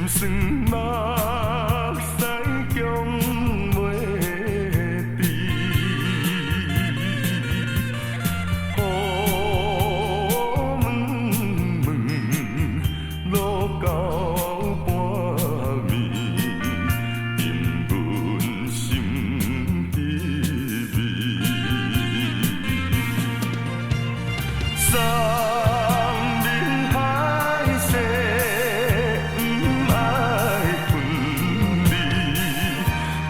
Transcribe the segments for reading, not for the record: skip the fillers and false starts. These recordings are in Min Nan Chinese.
酸目屎强袂治，雨濛濛落到半暝，沉阮心滋味。山盟海誓，毋愛分離，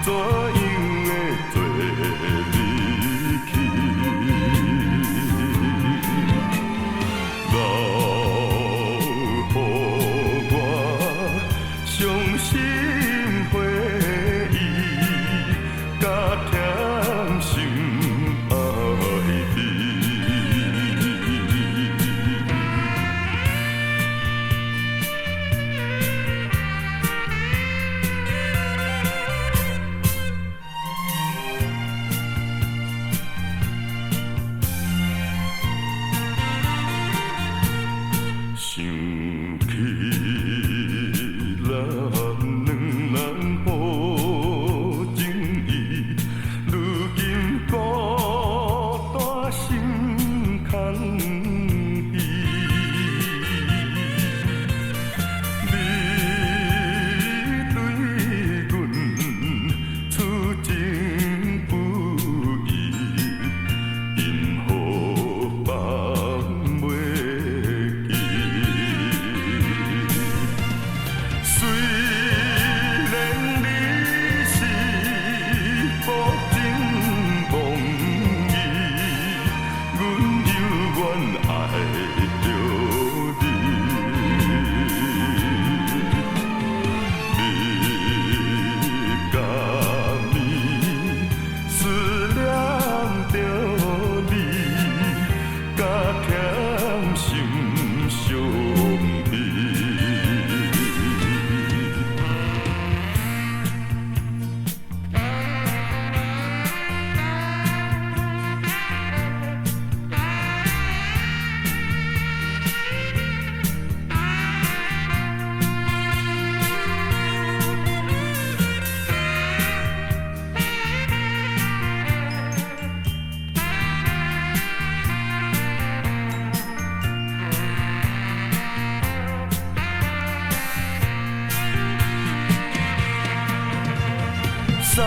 怎樣會做離去？留予我傷心回憶，佮甜心愛你。想起咱兩人好情意，如今孤單心空虛。你對阮痴情不移，因何放袂記？雖然你是薄情忘義，阮猶原愛著你。你甘願思念著你，佮甜心相比。山